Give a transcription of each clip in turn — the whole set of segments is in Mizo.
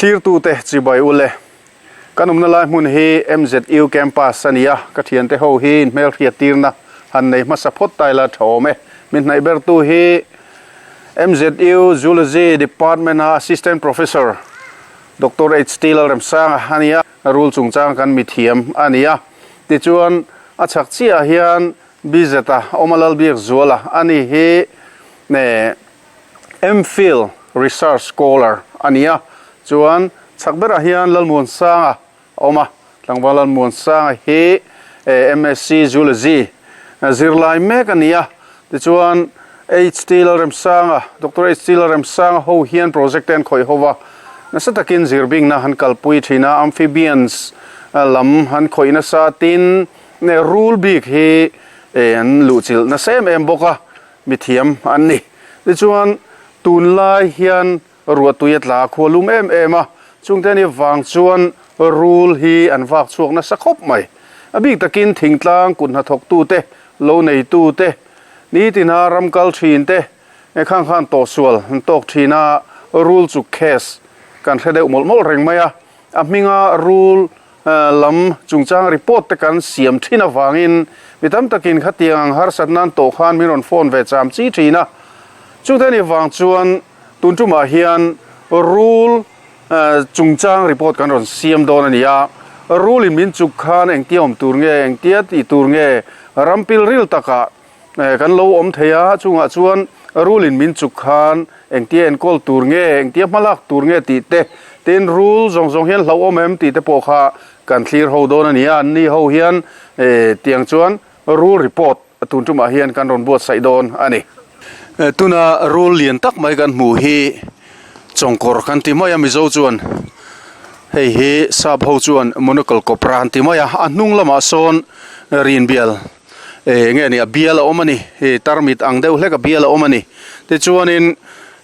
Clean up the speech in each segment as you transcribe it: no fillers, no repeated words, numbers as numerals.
Thlirtute chibai ule. Kan awmna lai hmun hi MZU campus a ni a, ka thiante ho hi inhmelhriat tirna han nei hmasa phawt ta ila tha awm e. Min hnaih bertu hi MZU Zoology Department a Assistant Professor Doctor HT Lalremsanga a ni a, rul chungchang kan mithiam a ni a. Tichuan a chhak chiahah hian BZ-a awm a Lalbiakzuala a ni hi MPhil Research Scholar a ni a, chuan chhak berah hian Lalmuansanga a awm a, tlangval Lalmuansanga hi MSc Zoology zirlai mek a ni a, tichuan HT Lalremsanga, Doctor HT Lalremsanga ho hian project te an khawih ho va, nasa takin zirbingna an kalpui thin a, amphibians lam an khawih nasa tin rul bik hi an luhchilh nasa em em bawk a. Mithiam an ni. Tichuan, tunlai hian ruahtui a tla khua lum em em a, chungte ni vang chuan rul hi an vak chhuak nasa khawp mai. A bik takin thingtlang kut hnathawktute, lo neitute, nitina ram kal thinte khang khan tawhsual an tawk thin a, rul chuk case kan hre deuh mawlh mawlh reng mai a. A hminga rul lam chungchang report te kan siam thin avangin mi tam takin khatiang ang harsat nan tawh khan min rawn phone ve cham chi thin a. Chute ni vang chuan tun tumah hian rul chungchang report kan rawn siam dawn a ni a. Rul in min chuk khan engtia awm tur nge, engtia tih tur nge, ram pilril takah Kan lo awm thei a, chungah chuan rul in min chuk khan engtia enkawl tur nge, engtia hmalak tur nge tih te, tin rul zawng zawng hian hlauhawm em tih te pawh kha kan thlir ho dawn a ni a, anni ho hian tiang chuan rul report tun tumah hian kan rawn buatsaih dawn a ni. Tuna rul lian tak mai kan hmuh hi chawngkawr kan ti mai a, Mizo chuan hei hi sap ho chuan monocle cobra an ti mai a, a hnung lamah sawn rinbial. eh nge ni a bial a awm a ni hei tarmit ang deuh hlek a bial a awm a ni tichuanin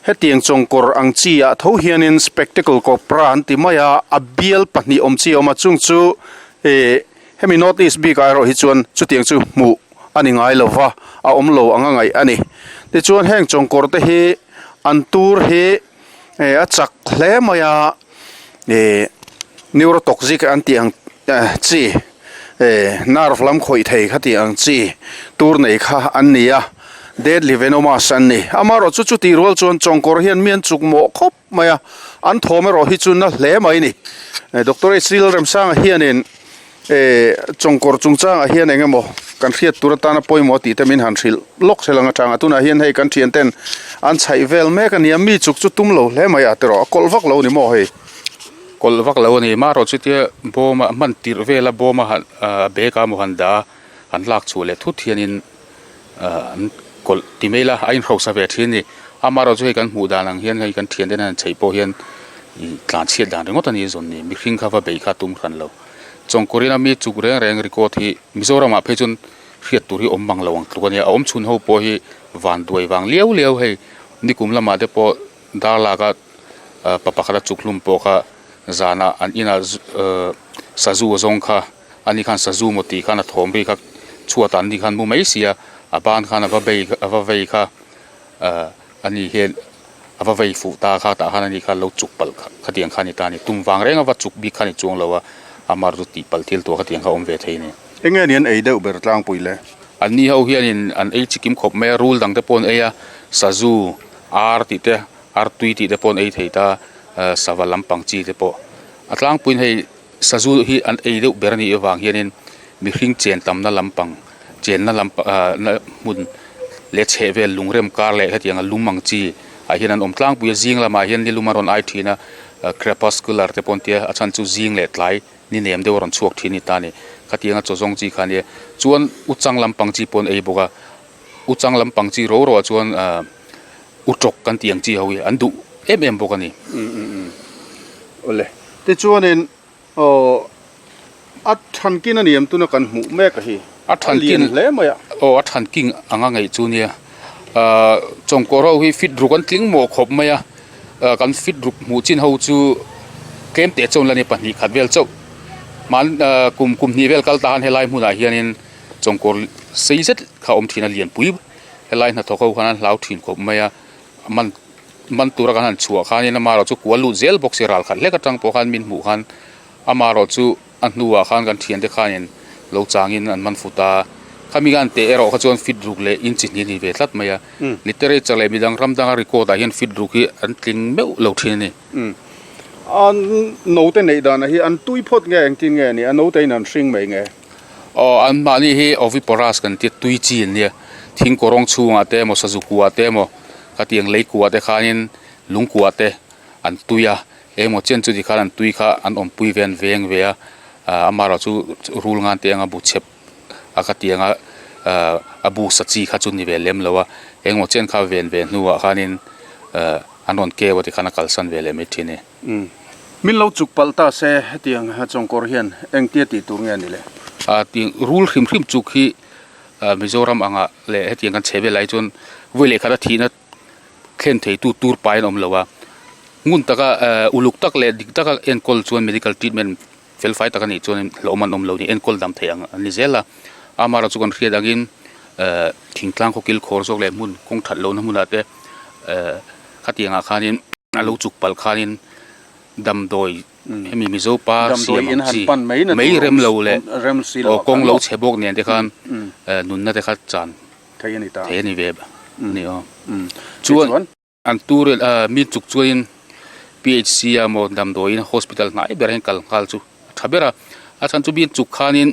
hetiang chawngkawr ang chi ah tho hianin spectacle cobra an ti mai a a bial pahnih awm chi a awm a chung chu eh hemi north east bik ah erawh hi chuan chutiang chu hmuh a ni ngai lo va a awm lo ang a ngaih a ni tichuan heng chawngkawr te hi an tur hi eh a chak hle mai a eh neurotoxic an tih ang chi. Eh nerve lam khawih thei kha tih ang chi tur nei kha an ni a, deadly venomous an ni. Amaherawh chu chutih rual chuan chawngkawr hian mi an chuk mawh khawp mai a, an thawm erawh hi chu na hle mai a ni. Doctor H Lalremsanga hianin eh chawngkawr chungchangah hian eng emaw kan hriat tur atana pawimawh tih te min han hrilh lawk zel ang atanga tunah hian hei kan thian ten an chhaih vel mek a nia, mi chuk chu tum lo hle mai a tiraw a kawlh vak lo a ni maw hei. Kawlh vak lo a ni. Marawh chutia bawm a hman tirh vela bawm a han ahh bag a maw han dah a han lak chhuah leh thut hianin ahh an kawlh ti mai ila a inhrosa ve thin a ni. Amaherawh chu hei kan hmuh dan ang hian hei kan thiante hian an chheih pawh hian ih tlan chhiat dan ringawt a ni zawn ni. Mihring kha va bei kha tum hran lo. Chawngkawrin a mi chuk reng reng record hi Mizoramah phei chuan hriat tur hi awm mang lo ang tluk a nia. A awm chhun ho pawh hi van duai vang liau liau hei nikum lamah te pawh Darlak a pa pakhat a chuk hlum pawh kha zanah an inah sazu a zawng kha ani khan sazu maw tih khan a thawm ri kha chhuatah an ni khan mu mai si a a ban khan a va bei a va vei kha ani hian a va vei fuh ta kha tah khan ani kha lo chuk palh khatiang kha a ni ta a ni tum vang reng a va chuk bik kha a ni chuang lo a amah chu tih palh thil tur khatiang kha a awm ve thei a ni. Enge ni an ei deuh ber tlangpui le? Anni ho hianin an ei chikim khawp mai a rul dang te pawh an ei a sazu Ar tih te ar tui tih te pawh an ei thei ta sava lampang chi te pawh a tlangpuiin hei sazu hi an ei deuh ber a nih avang hianin mihring chen tamna lampang chenna lampang ah na hmun leh chheh vel lungrem kar leh hetiang a lum ang chi ah hian an awm tlangpui a zing lamah hian ni lum a rawn ai thin a crepuscular te pawh an tia a chhan chu zing leh tlai ni nem deuh a rawn chhuak thin a ni ta a ni khatianga chaw zawng chi kha a nia chuan uchang lampang chi pawh an ei bawk a. U chang lampang chi ro ro ah chuan ah u tawk kan tih ang chi ho hi an duh em em bawk a ni. Umm umm umm awle tichuanin aw a than kin a ni em tuna kan hmuh mek a hi a than kin hle mai a. Aw a than king anga ngaih chu nia ah chawngkawr ho hi fit ruk an tling mawh khawp mai a ah kan fit ruk hmuh chin ho chu tlem teh chuan la ni pahnih khat vel chauh hman ah kum kum hnih vel kal ta khan helai hmunah hianin. Chawngkawr sei zet kha a awm thin a lianpui helai hnathawk ho khan an hlau thin khawp mai a man man tura kan han chhuah khanin amaherawh chu kual lut zel bawk si ral khat hlek atang pawh khan min hmuh khan amaherawh chu a hnuah khan kan thiante khanin lo changin an man fut a khami khan teh erawh kha chuan fit ruk leh inchi hnih a ni ve tlat mai a literature leh midang ram danga record ah hian fit ruk hi an tling meuh lo thin a ni. A note neih danah hi an tui phawt nge engtin nge ni a note in an hring mai nge? Aw an mahni hi oviporous kan tia tui chi an nia thing kawrawng chhungah te emaw sazu kuah te emaw khatiang lei kuah te khanin lung kuah te an tui a engemaw chen chu tikhan an tui kha an awmpui ve an veng ve a ah amaherawh chu rul ngan te anga bu chep a khatiang a ah a bu sa chi kha chu ni ve lem lo a engemaw chen kha ven ve hnuah khanin ah an rawn keu a tikhan a kalsan ve leh mai thin e. Umm. Min lo chuk palh ta se hetiang chawngkawr hian engtia tih tur nge ni le? A ti rul hrim hrim chuk hi Mizoram anga leh hetiang kan chhe vel ah hi chuan vawi leh khat a thihna thlen thei tu tur pai an awm lo a. Ngun taka uluk tak leh dik taka enkawl chuan medical treatment fel fai tak a nih chuan hlauhawm an awm lo ni enkawl dam theih ang an ni zel a. Amaherawhchu chu kan hriat angin thingtlang khaw kil khawr zawk leh hmun kawng that lohna hmunah te khatiang ah khanin a lo chuk palh khanin damdawi hemi Mizo pa siam ang chi mai rem lo leh aw kawng lo chhe bawk nen te khan nunna te kha chan thei a ni ve a ni aw. Chuan an tur mi chuk chuanin PHC a maw damdawiin hospital hnai berah hian kal nghal chu a tha ber a, a chhan chu mi chuk khanin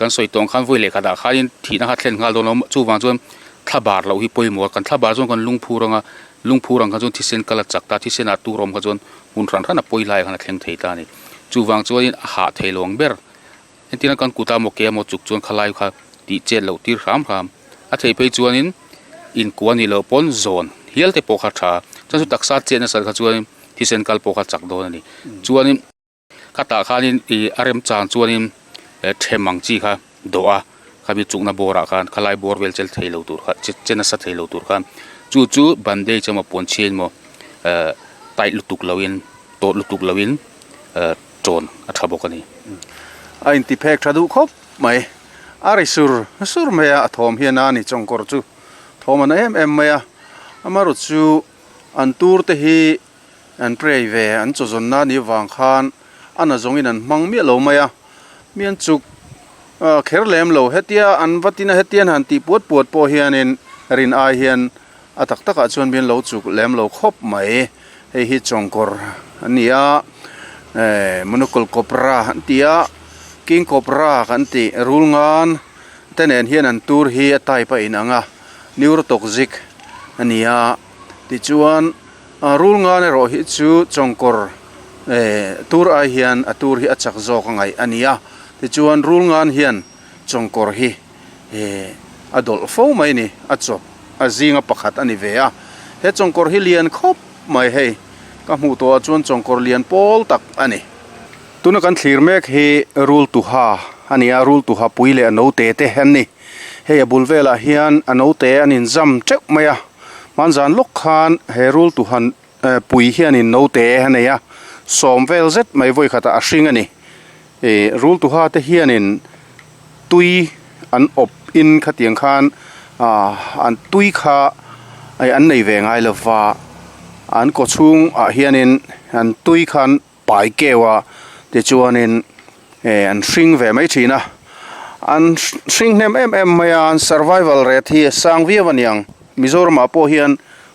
kan sawi tawng khan vawi leh khatah khanin thihna kha thlen nghal dawn lo chuvang chuan thla bar loh hi pawimawh a kan thla bar chuan kan lungphur anga lungphur ang kha chuan thisen kal a chak ta thisen ah tur awm kha chuan hmun hran hran a pawi lai khan a thleng thei ta a ni chuvang chuanin a hah thei lo ang ber entirna kan kut a maw ke emaw chuk chuan khalai kha tih chet loh tir hram hram a theih phei chuanin inkua nih loh pawn zawn hial te pawh kha a tha chuan chu taksa chet nasat kha chuan thisen kal pawh kha a chak dawn a ni chuanin. Khatah khanin ih a remchang chuanin them ang chi kha dawh a khami chukna bawrah khan khalai bawr vel chel thei lo tur kha che nasa thei lo tur khan chu chu bandage emaw puan chhia emaw ehh tight lutuk loin tawt lutuk loin ehh tawn a tha bawk a ni. A inti phek tha duh khawp mai a ri sur sur mai a a thawm hian a ni chawngkawr chu thawm a na em em mai a amaherawh chu an tur te hi An pray ve, an chawzawnna nih vang khan a na zawngin an hmang miah lo mai a, mi an chuk kher lem lo. Hetia an va tina hetia an han tih puat puat pawh hianin rin ai hian a tak takah chuan mi an lo chuk lem lo khawp mai. Hei hi chawngkawr an ni a, monocle cobra an ti a, king cobra kan tih rulngan te nen hian an tur hi a type a inang a, neurotoxic a ni a, tichuan. A rul ngan erawh hi chu chawngkawr eh tur ai hian a tur hi a chak zawk a ngaih a ni a, tichuan rul ngan hian chawngkawr hi eh a dawlh fo mai a ni, a chawp a zinga pakhat a ni ve a, he chawngkawr hi lian khawp mai hei ka hmuh tawh ah chuan chawngkawr lian pawl tak a ni. Tuna kan thlir mek hi rul tuha a ni a, rul tuha pui leh a note te an ni, hei a bul velah hian a note an inzam teuh mai a. Hmanzan lawk khan he rul tuhan pui hianin note a nei a, sawm vel zet mai vawi khatah a hring a ni. Ih rul tuha te hianin tui an awp in khatiang khan ah an tui kha an nei ve ngai lova, an kaw chhung ah hianin an tui khan pai keu a tichuanin eh an hring ve mai thin a an hring hnem em em mai a an survival rate hi a sang viau a niang Mizoram ah pawh hian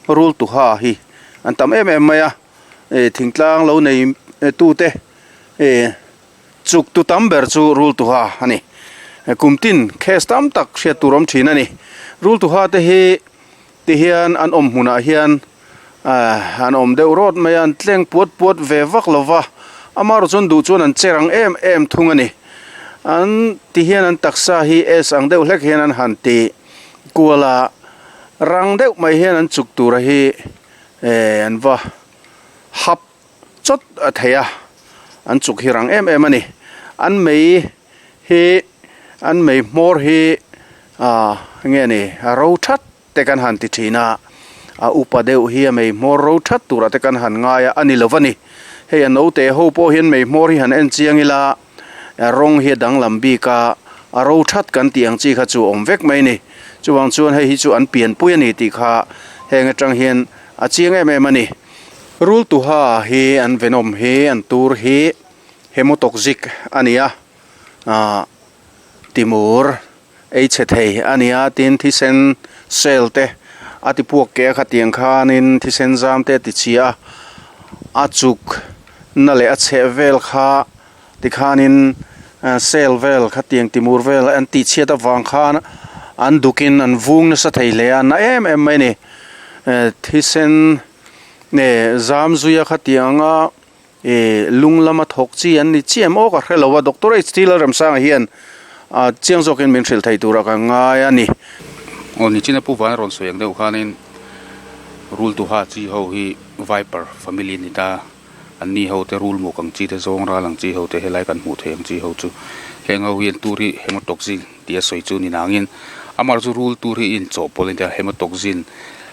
rul tuha hi an tam em em mai a eh thingtlang lo nei tu te eh chuk tu tam ber chu rul tuha a ni kum tin case tam tak hriat tur awm thin a ni rul tuha te hi Tihian an awm hmunah hian ahh an awm deuh rawt mai a, an tleng puat puat ve vak lo va, amaherawh chuan duh chuan an che rang em em thung a ni. An tihian an taksa hi S ang deuh hlek hian an han ti kual a, rang deuh mai hian an chuk tura hi eh an va hap chawt a thei a, an chuk hi rang em em a ni. An mei hi an mei hmawr hi ah nge ni a ro that te kan han ti thin a, a upa deuh hi a mei hmawr ro that turah te kan han ngai a, a ni lo va ni. Hei a naute ho pawh hian mei hmawr hi han en chiang ila a rawng hi a danglam bik a, a ro that kan tih ang chi kha chu a awm vek mai a ni. Chuvang chuan hei hi chu an pianpui a ni tih kha heng atang hian. a chiang em em a ni. Rul tuha hi an venom hi an tur hi hemotoxic a ni a, ah timur ei chhe thei a ni a, tin thisen cell te a ti puak keh a khatiang khanin thisen zam te a ti chhia a, a chuk na leh a chheh vel kha Tikhanin cell vel khatiang timur vel an tihchhiat avang khan an dukin an vung nasa thei hle a, na em em mai a ni. Thisen nge zam zuia khatiang anga ih lung lama thawk chi an ni chiah em aw ka hre lo a, Doctor HT Lalremsanga hian chiang zawkin min hrilh thei turah ka ngai a ni. Aw nichina Pu Vana rawn sawi ang deuh khanin Rultuha chi ho hi Viper family a ni ta. An ni ho te rul muk ang chi te zawng ral ang chi ho te helai kan hmuh theih ang chi ho chu heng ho hian tur hi hemotoxin tih a sawi chu ni nangin amah chu rul tur hi inchawhpawlh a ni ta hemotoxin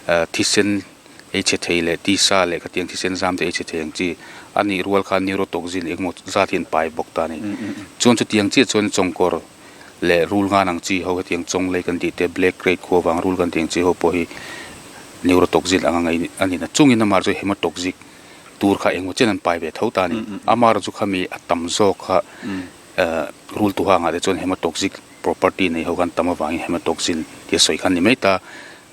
ah thisen ei chhe thei leh tisa leh khatiang thisen zam te ei chhe thei ang chi a nih rual khan neurotoxin engemaw zat hi an pai bawk ta a ni chuan chutiang chiah chuan chawngkawr leh rul ngan ang chi ho hetiang chawng lei kan tih te black krait khua vang rul kan tih ang chi ho pawh hi neurotoxin anga ngaih a ni na chungin amah chu hemotoxic tur kha engmaw chen an pai ve tho ta a ni. Amaherawhchu chu khami a tam zawk kha rul tuha angah te chuan hematoxic property nei ho khan tam avangin hematoxin tih a sawi kha a ni mai ta.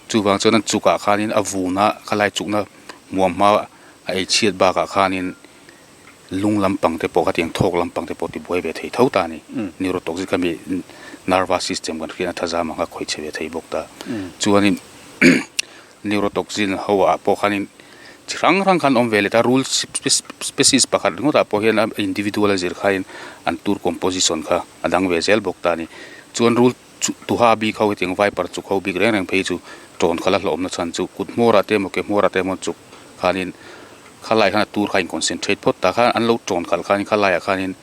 Chuvang chuan an chukah khanin a vuna khalai chukna hmuam hma a ei chhiat bakah khanin lung lampang te pawh khatiang thawk lampang te pawh tibuai ve thei tho ta a ni. Neurotoxic khami nervous system kan hriatna thazam ang kha khawih chhe ve thei bawk ta. Chuanin Neurotoxin ho ah pawh khanin chi hrang hrang khan awm ve leh ta rul species pakhat ringawt ah pawh hian a individual a zir khain an tur composition kha a dang ve zel bawk ta a ni. Chuan rul chu tuha bik ho hetiang viper chuk ho bik reng reng phei chu tawn kha la hlawhawm na chhan chu kut hmawr ah te emaw ke hmawr ah te emaw chuk khanin khalai khan a tur kha a in concentrate phawt ta khan an lo tawn khalh khanin khalai ah khanin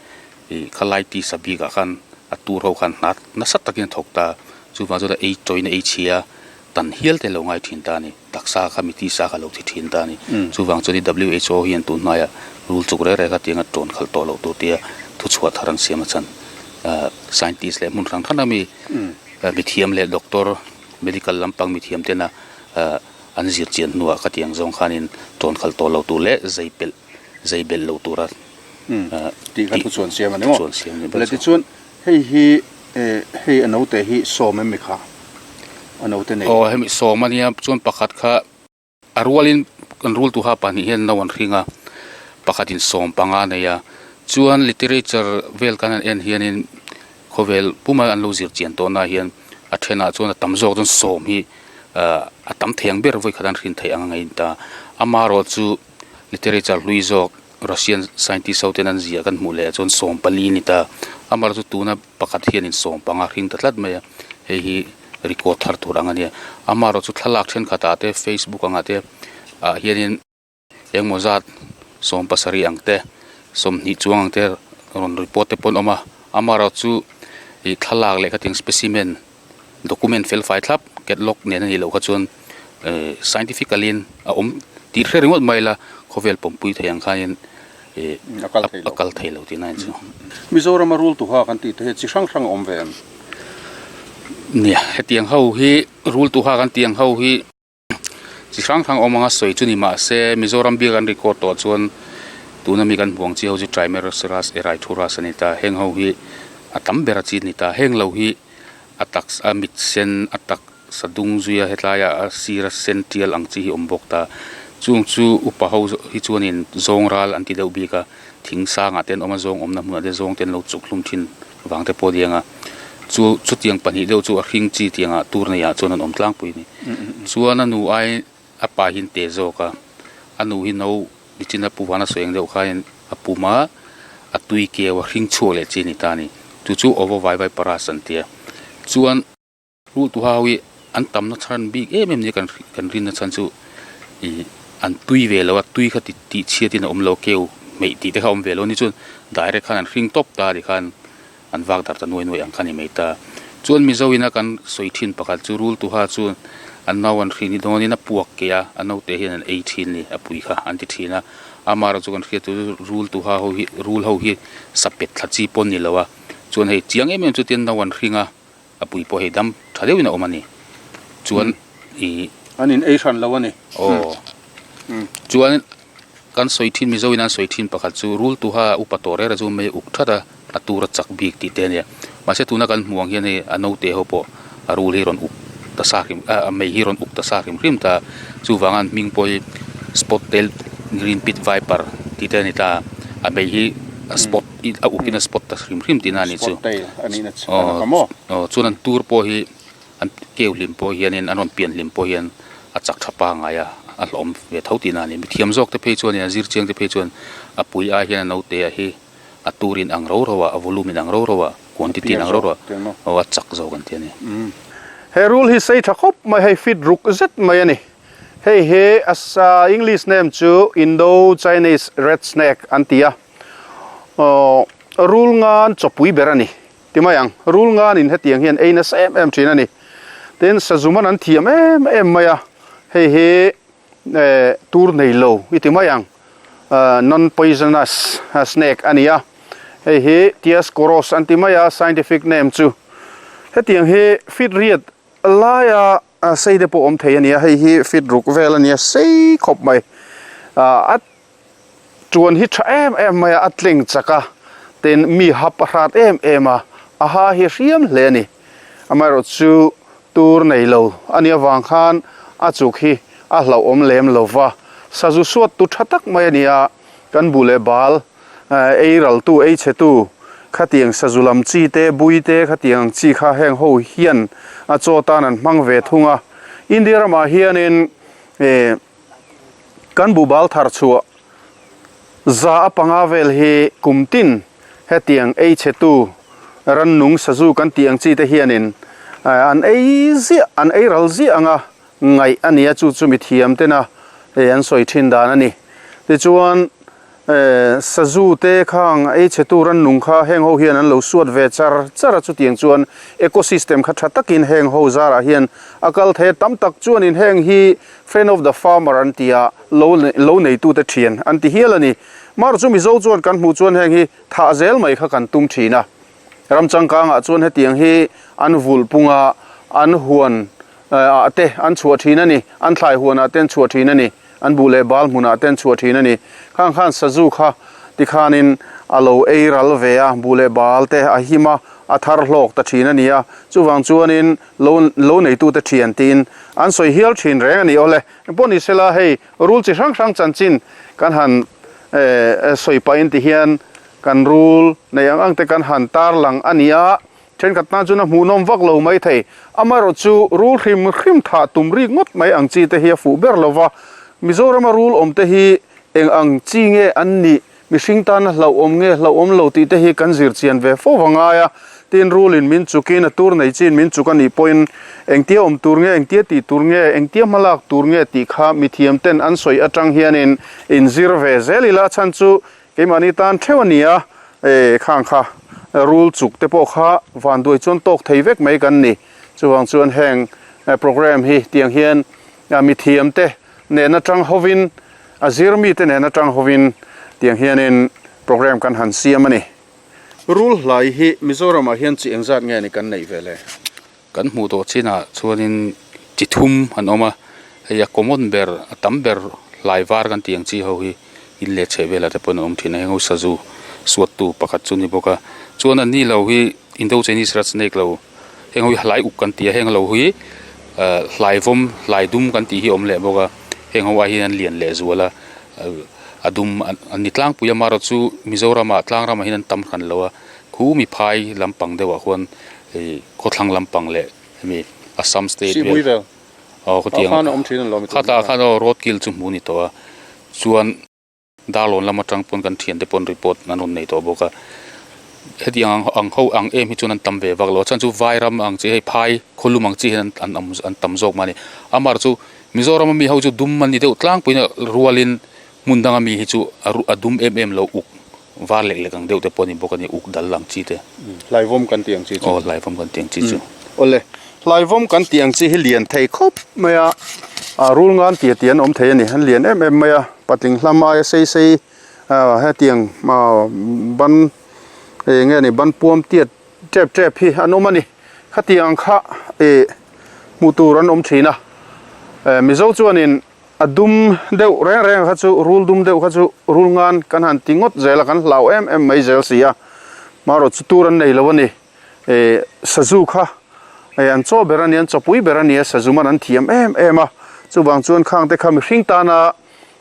ih khalai tisa bik ah khan a tur ho khan hna nasa takin a thawk ta chuvang chuan a ei tawina ei chhia tan hial te lo ngai thin ta a ni. Taksa kha mi tisa kha lo thi thin ta a ni. Chuvang chuan i WHO hian tun hnaia rul chuk reng reng kha tianga tawn khalh tawh loh tur tia thuchhuah thar an siam a chhan. Scientist leh hmun hrang hrang a mi mithiam leh doctor medical lampang mithiam tena an zir chian hnuah khatiang zawng khanin tawn khalh tawh loh tur leh zei pelh zei belh loh tura tih kha thuchhuan siam a ni maw? Le tichuan Hei hi hei a note hi sawm em mi kha? A note nei. Aw hemi sawm a nia chuan pakhat kha a rualin kan rul tuha pahnih hian no an hring a pakhatin sawm panga a nei a chuan literature vel kan han en hianin khawvel puma an lo zir chian tawh na hian a thenah chuan a tam zawk chuan sawm hi ah a tam thei ang ber vawikhat an hrin theih ang a ngaih ta amaherawh chu literature hlui zawk Russian scientist ho ten an ziah kan hmuh leh ah chuan 14 a ni ta. Amaherawhchu chu tuna pakhat hianin 15 hring ta tlat mai a, hei hi record thar tur ang a nia. Amaherawhchu chu thlalak thenkhat ah te facebook angah te ah hianin engmaw zat 17 ang te 20 chuang ang te rawn report te pawh an awm a. Amaherawhchu chu ih thlalak leh khatiang specimen document fel fai thlap catalog nen a nih loh kha chuan eh scientifically in a awm tih hre ringawt mai ila khawvel pawmpui thei ang khanin eh a kal thei lo tihna a ni chu. Mizorama rul tuha kan tih te hi chi hrang hrang a awm ve em? Nia hetiang ho hi rul tuha kan tih ang ho hi. Chi hrang hrang awm anga sawi chu ni mah se Mizoram biak an record tawh chuan tuna mi kan hmuh ang chi ho chu Trimeresurus erythrurus a ni ta. Heng ho hi a tam ber a chi a ni ta. Heng lo hi a taksa a mit sen a taksa dung zui a hetlaiah a sir a sen tial ang chi hi awm bawk ta. Chung chu upa ho hi chuanin zawng ral an ti deuh bik a, thing sangah te an awm a, zawng awmna hmunah te zawng te an lo chuk hlum thin vang te pawh a ni ang a. Chu chutiang pahnih deuh chu a hring chi tiangah tur neiah chuan an awm tlangpui a ni. Chuan a nu ai a pa hi an te zawk a, a nu hi no nichin a pu vana sawi ang deuh khain a pum a, a tui keu a hring chhuak leh chi a ni ta a ni. Chu chu Ovo vai vai paras an ti a. Chuan rul tu ho hi an tamna chhan bik em em nia kan kan rinna chhan chu ih an tui ve lo a, tui kha tih chhiatin a awm lo keu hmeih tih te kha a awm ve lo a ni chuan direct khan an hring tawp ta a tikhan. An vak dar ta nuai nuai ang kha ni mai ta. Chuan Mizo ina kan sawi thin pakhat chu rul tuha chu an nau an hrin hi dawnin a puak ke a, a naute hian an ei thin ni a pui kha an ti thin a. Amaherawh chu kan hriat chu rul tuha ho hi rul ho hi sapet thla chi pawn ni lo a. Chuan hei chiang em em chu tin nau an hring a, a pui pawh hei dam tha deuhin a awm a ni. Chuan ih. An in ei hran lo a ni. Aw. Chuan kan sawi thin Mizo in an sawi thin pakhat chu rul tuha upa tawh reng reng chu mei uk that a a tur a chak bik tih te a nia. Mahse tuna kan hmuh ang hian hei a naute ho pawh a rul hi rawn uk ta sa hrim ah mei hi rawn uk ta sa hrim hrim ta a chuvang a an hming pawh hi spot tail green pit viper tih te a ni ta a a mei hi a spot a uk in a spot ta hrim hrim tihna a nih chu aw chuan an tur pawh hi. An keu hlim pawh hianin an rawn pian hlim pawh hian a chak tha pangngai a, a hlawhawm ve tho tihna a ni. Mithiam zawk te phei chuanin a zir chiang te phei chuan a pui ai hian a naute ah hi a tur in ang ro ro a, a volume in ang ro ro a, quantity in ang ro ro a, aw a chak zawk an ti a ni. He rul hi sei tha khawp mai, hei fit ruk zet mai a ni. Hei hi a English name chu Indo Chinese red snake an ti a, aw rul ngan chawpui ber a ni. Ti mai ang, rul nganin hetiang hian ei nasa em em thin a ni. Tin, sazuman an thiam em em mai a, hei hi eh tur nei lo i ti mai ang, non poisonous snake a ni a, hei hi Tiascoros an ti mai a scientific name chu. Hetiang hi feet riat laia sei te pawh awm thei a ni a, hei hi feet ruk vel a ni a, sei khawp mai. A Tuan hi tha em em mai a, a tleng chak a, tin mi hap a hrat em em a, a ha hi a hriam hle a ni. Amaherawh chu tur nei lo a nih avang khan a chuk hi a hlauhawm lem lo va, sazu suat tu tha tak mai a ni a, kan bu leh bal ei raltu, ei chhetu khatiang sazu lam chi te, bui te khatiang ang chi kha heng ho hian a chaw tan an hmang ve thung a. India ramah hianin eh. Kan buhbal thar chhuah za a panga vel hi kum tin hetiang ei chhetu rannung sazu kan tih ang chi te hianin an ei ziah an ei ral ziah anga ngaih a ni a, chu chu mithiam tena an sawi thin dan a ni. Tichuan Sazu te khang ei chhe tur an nung kha heng ho hian an lo suat ve char char a, chutiang chuan ecosystem kha tha takin heng ho zarah hian a kal thei a, tam tak chuanin heng hi friend of the farmer an ti a, lo lo neitute thian an ti hial a ni. Mar chu Mizo chuan kan hmuh chuan heng hi thah zel mai kha kan tum thin a, ram changkangah chuan hetiang hi an vulh pung a, an huan ah te an chhuah thin a ni, an thlai huan ah te an chhuah thin a ni. An buh leh bal hmunah te an chhuah thin a ni. Khang khan sazu kha tikhanin a lo ei ral ve a, buh leh bal te a him a, a thar hlawk ta thin a ni a. Chuvang chuanin lo lo neitute thian tiin an sawi hial thin reng a ni. Awle, engpawh ni sela hei rul chi hrang hrang chanchin kan han sawi pahin tihian kan rul nei ang ang te kan han tarlang a ni a. Thenkhat tan chuan a hmuhnawm vak lo mai thei. Amaherawh chu rul hrim hrim thah tum rik ngawt mai ang chi te hi a fuh ber lo va. Mizorama rul awm te hi eng ang chi nge an nih, mihring tana hlauhawm nge hlauhawm lo tih te hi kan zir chian ve fo va ngai a. Tin, rulin min chukin a tur nei chin min chuk a nih pawhin engtia awm tur nge, engtia tih tur nge, engtia hmalak tur nge tih kha mithiam ten an sawi atang hianin inzir ve zel ila a chhan chu Keimahni tan theuh a ni a, e khang kha rul chuk te pawh kha vanduai chuan tawk thei vek mai kan ni. Chuvang chuan heng program hi tiang hian mithiam te nen atang hovin, a zir mi te nen atang hovin tiang hianin program kan han siam a ni. Rul hlai hi Mizoramah hian chi engzat nge ni kan neih ve le? Kan hmuh tawh chinah chuanin chi thum an awm a, hei a common ber a tam ber hlai var kan tih ang chi ho hi in leh chheh velah te pawhin a awm thin a, heng ho sazu suattu pakhat chu a ni bawk a, chuan an ni lo hi Indo Chinese rat snake lo heng ho hi hlai uk kan ti a, heng lo hi ah hlai vawm hlai dum kan tih hi a awm leh bawk a, heng ho ai hian an lian leh zual a, a dum an ni tlangpui a, amaherawhchu chu Mizoramah tlang ramah hian an tam hran lo a, khu mi phai lampang deuhah khuan. Hei khawthlang lampang leh hemi Assam state vel Sihpui vel aw khatiang khan a awm thin an lo mi khatah khan aw road kill chu hmuh a ni tawh a chuan Darlawn lam atang pawn kan thiante pawn report an rawn nei tawh bawk a hetiang ang ang ho ang em hi chuan an tam ve vak lo a chhan chu Vairam ang chi hei phai khawlum ang chi hian an an an tam zawk mah a ni amah chu Mizoram ami ho chu dum an ni deuh tlangpuiin rualin Hmun danga mi hi chu a dum em em lo uk var lek lek ang deuh te pawh a ni bawk a ni, uk dal ang chi te. Hlaivawm kan tih ang chi chu. Aw hlaivawm kan tih ang chi chu. Awle, hlaivawm kan tih ang chi hi lian thei khawp mai a, a rul ngan tia tia an awm thei a ni, an lian em em mai a, patling hlam aia sei sei hetiang ban eng nge ni ban puam tiat tep tep hi an awm a ni, khatiang kha hmuh tur an awm thin a, Mizo chuanin. A dum deuh reng reng kha chu rul dum deuh kha chu rul ngan kan han ti ngawt zel a, kan hlau em em mai zel si a. Marawh chu tur an nei lo a ni. Eh sazu kha eh an chaw ber a ni, an chawpui ber a ni a, sazu man an thiam em em a. Chuvang chuan khang te kha mihring tana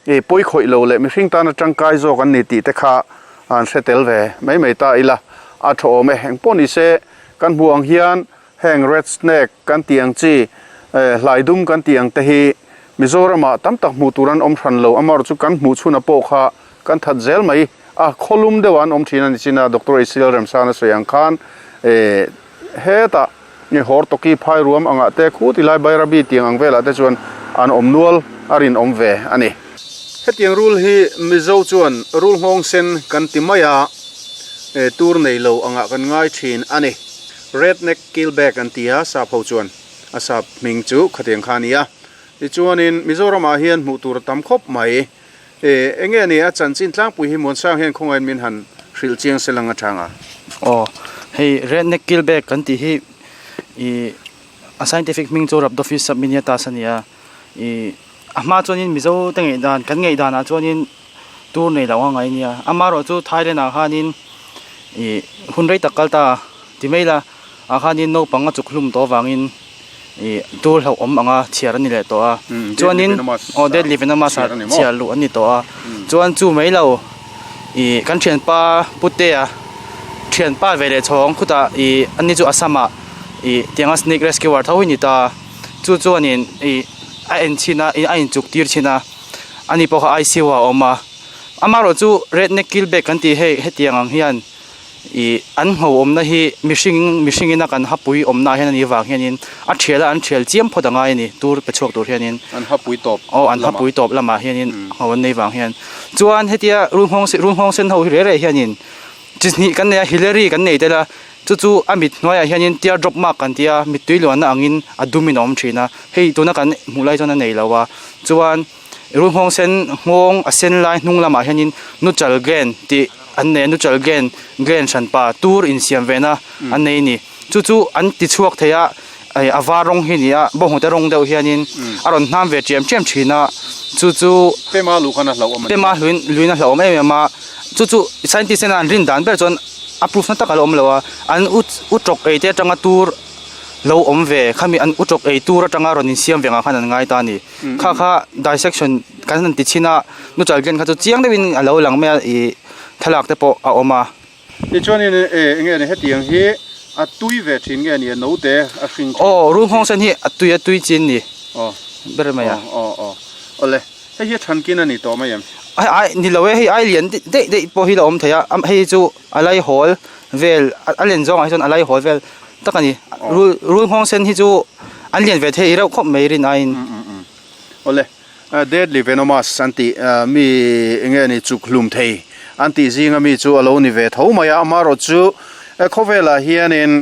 eh pawi khawih lo leh mihring tana tangkai zawk an ni tih te kha an hre tel ve mai mai ta ila a tha awm e. Engpawh ni se kan hmuh ang hian Heng red snake kan tih ang chi, hlai dum kan tih ang te hi Mizoramah tam tak hmuh tur an awm hran lo. Amaherawhchu chu kan hmuh chhuna pawh kha kan that zel mai a, khawlum deuhah an awm thin a ni chin a, Doctor Israel Remsana sawi ang khan hetah Hortoki phai ruam angah te khu ti lai Bairabi tiang ang velah te chuan an awm nual a rinawm ve a ni. Hetiang rul hi Mizo chuan rul nghawng sen kan ti mai a, tur nei lo angah kan ngai thin a ni. Red neck keelback an ti a, sap ho chuan a sap hming chu khatiang kha a ni a. Tichuanin Mizoramah hian hmuh tur a tam khawp mai. E, enge a ni a chanchin tlangpui hi Muansang hian khawngaiin min han hrilh chiang se lang atang a. Aw, hei red neck keelback kan tih hi ih a scientific hming chu Rhabdophis subminiatus a ni a. Ih a hma chuanin Mizo te ngaihdan kan ngaihdanah chuanin tur nei lo a ngai nia amaherawhchu Thailand ah khanin ih hun rei tak kal ta ti mai la ah khanin naupang a chuk hlum tawh avangin ih tur hlauhawm anga chhiar a ni leh tawh a chuanin aw deadly venomous ah chhiar luh a ni tawh a chuan chu mai lo ih kan thianpa Putea thianpa ve leh chhawng khutah ih ani chu Assam ah ih tianga snake rescuer tho hi a ni ta chu chuanin ih a en chhin a a inchuk tir chhin a. Ani pawh kha ICU ah a awm a, amaherawh chu red neck keelback kan tih hei hetiang ang hian ih an ngho awmna hi mihring mihring ina kan hapui awmna ah hian a nih vang hianin a thial a an thial chiam phawt a ngai a ni tur pe chhuak tur hianin An hapui tawp aw an hapui tawp lamah hianin ngho an nei vang hian chuan hetia rul nghawng rul nghawng sen ho hi reh reh hianin chi hnih kan nei a hillary kan nei tel a chu chu a mit hnuaiah hianin tear drop mark kan ti a mittui luanna angin a dumin a awm thin a hei tuna kan hmuh lai chuan a nei lo a chuan rul nghawng sen nghawng a sen lai hnung lamah hianin nuchal gland tih an nei a nuchal gland gland hranpa tur insiam ve na an nei a ni chu chu an ti chhuak thei a ih a var rawng hi a ni a bawnghnute rawng deuh hianin a rawn hnam ve ṭiam ṭiam ṭhin a chu chu Pema luh khan a hlauhawm a ni. Pema luin luin a hlauhawm em em a chu chu scientist ten an rin dan ber chuan a proof na tak a la awm lo a an u u tawk ei te atanga tur lo awm ve khami an u tawk ei tur atanga rawn insiam ve angah khan an ngai ta a ni kha kha dissection kan han ti chhin a nuchal gland kha chu chiang deuhin a lo lang mai a ih thlalak te pawh a awm a. Tichuanin eng nge ni hetiang hi a tui ve thin nge ni a note a hring thin. Aw rul nghawng sen hi a tui a tui chin ni ber mai a. Aw aw aw awle hei hi a thankin a ni tawh mai em? Ai ai ni lo e hei ai lian daih daih pawh hi la awm thei a hei chu a lai hawl vel a len zawngah hi chuan a lai hawl vel tak a ni rul rul nghawng sen hi chu an lian ve thei reuh khawp mai rin aiin. Awle Deadly venomous an tih mi enge ni chuk hlum thei an tih zinga mi chu a lo ni ve tho mai a, amaherawh chu khawvelah hianin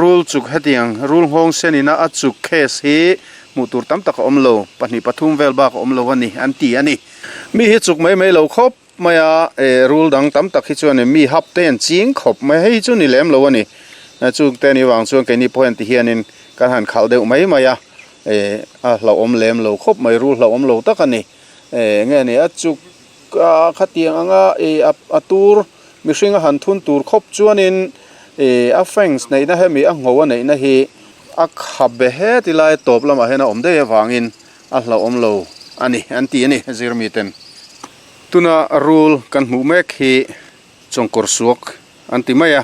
rul chuk hetiang rul nghawng senina a chuk case hi hmuh tur tam tak a awm lo, pahnih pathum vel bak a awm lo a ni an ti a ni. Mi hi chuk mai mai lo khawp mai a, rul dang tam tak hi chuan mi hap te an ching khawp mai, hei chu ni lem lo a ni, chungte ni vang chuan keini pawh hian ti hianin kan han khalh deuh mai mai a. Eh a hlauhawm lem lo khawp mai rul hlauhawm lo tak a ni eh nge ni a chuk a khatiang anga eh a a tur mihring a han thun tur khawp chuanin eh a fangs neihna hemi a ngho a neihna hi a khap be he ti lai tawp lamah hian a awm daih avangin a hlauhawm lo a ni an ti a ni zirmi ten. Tuna rul kan hmuh mek hi chawngkawr suak an ti mai a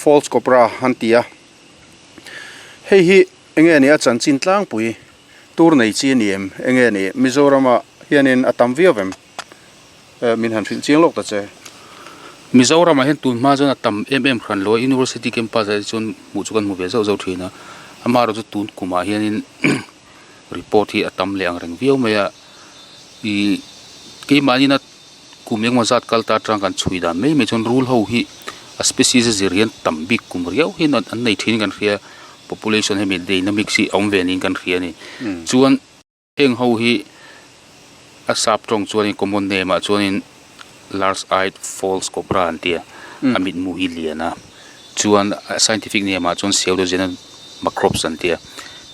false cobra an ti a hei hi. Enge ni a chanchin tlangpui tur nei chi a ni em? Enge ni Mizoramah hianin a tam viau em? Min han hrilh chiang lawk ta che. Mizoramah hian tun hma chuan a tam em em hran lo a, University campus ah hi chuan hmuh chu kan hmu ve zauh zauh thin a, amaherawh chu tun kumah hianin report hi a tam leh ang reng viau mai a, ih keimahni na Kum engmaw zat kal ta atang kan chhui dan mai mai chuan rul ho hi a species a zir hian tam bik kum riau hian an nei thin kan hria population hemi dynamics hi a awm ve niin kan hria a ni chuan heng ho hi a sap tawng chuanin common name ah chuanin large eyed false cobra an ti a a mitmu hi lian a chuan a scientific name ah chuan pseudoxenon macrops an ti a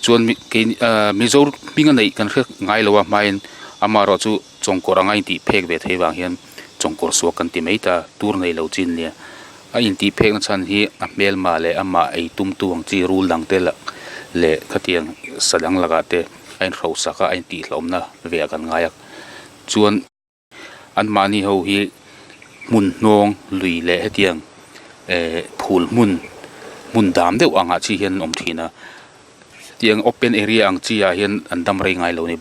chuan kei ahh mizo hming a neih kan hre ngai lo a hmain. Amaherawhchu chawngkawr anga intih phek ve thei vang hian chawngkawr suak kan ti mai ta tur nei lo chi ania. A intih phekna chhan hi a hmelma leh amah ei tumtu ang chi rul dang te leh khatiang sa dang lakah te a inhrosak a a intihhlawmna ve ah kan ngai a chuan. Anmahni ho hi hmun hnawng lui leh hetiang eh phul hmun hmun dam deuh angah chi hian an awm thin a hetiang open area ang chi ah hian an dam rei ngai lo a ni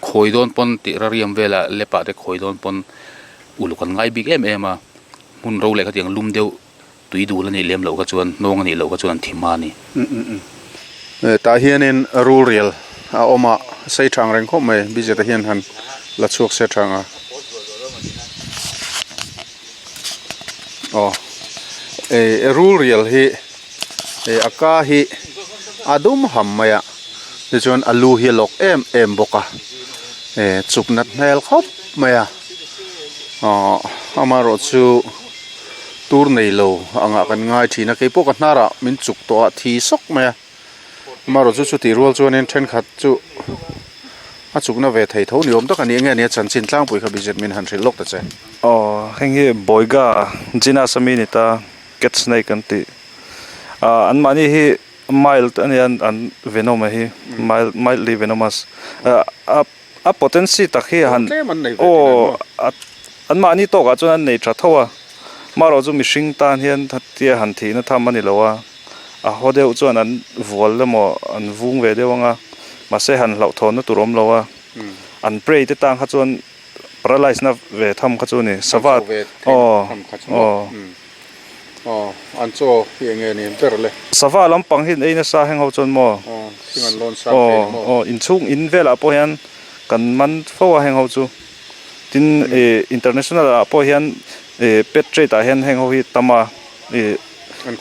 khawi dawn pawn tih rariam velah lep ah te khawi dawn pawn uluk an ngai bik em em a hmun ro leh khatiang lum deuh tui dul a nih lem loh kha chuan hnawng a nih loh kha chuan an thi hma a ni. Tah hianin rul rial a awm a, sei thang reng khawp mai, Bijeta hian han la chhuak se thang a. Aw eh rul rial hi eh a ka hi a dum ham mai a, tichuan a lu hi a lawk em em bawk a, eh chuk nat hmel khawp mai a, aw amaherawhchu. Tur nei lo angah kan ngai thin a, keipawh ka hnarah min chuk tawh a, thi sawk mai a, amaherawh chu chutih rual chuanin thenkhat chu a chukna ve thei tho ni awm tak a ni, enge nia chanchin tlangpui kha Bijit min han hrilh lawk ta che. Aw heng hi Boyga genus ami ni ta cat snake an tih ah anmahni hi mild a nia an venom a hi mild mildly venomous ah a. A potency tak hi han aw anmahni tawkah chuan an nei tha tho a, marawh chu mihring tan hian tia han thihna tham a ni lo a, a haw deuh chuan an vual emaw an vung ve deuh ang a, mahse han hlauhthawnna tur awm lo a, an prey te tan kha chuan paralyze na ve tham kha chu a ni, sava aw aw. Aw, an chaw hi eng nge ni ber le? Sava lampang hi an ei nasa heng ho chuan maw? Aw, thing an lawn sang thei ni maw? Aw, aw, inchhung in velah pawh hian kan man fo a heng ho chu. Tin, ih international ah pawh hian ih pet trade ah hian heng ho hi tam a, ih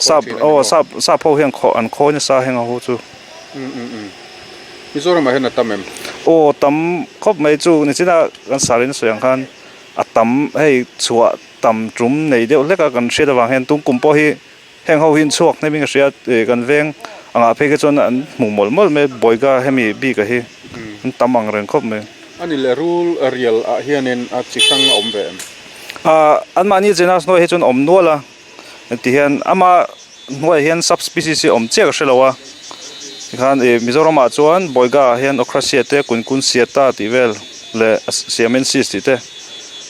sap aw sap sap ho hian an khawi nasa heng ho chu. Um um um, Mizoram ah hian a tam em? Aw, tam khawp mai chu nichina kan sarin a sawi ang khan a tam hei chhuah. Tam tum nei deuh hlek a kan hriat avang hian tung kum pawh hi heng ho hi an chhuak hnem in ka hria ih kan veng angah phei kha chuan an hmu mawlh mawlh mai Boyga hemi bik ah hi an tam ang reng khawp mai. A ni leh rul rial ah hianin a chi hrang a awm ve em? Ah anmahni genus hnuai hi chuan awm nual a ti hian ama hnuaiah hian sub species hi awm chiah ka hre lo a tikhan ih Mizoram ah chuan Boyga ah hian Ochracea te Quincunciata tih vel leh Siamensis tih te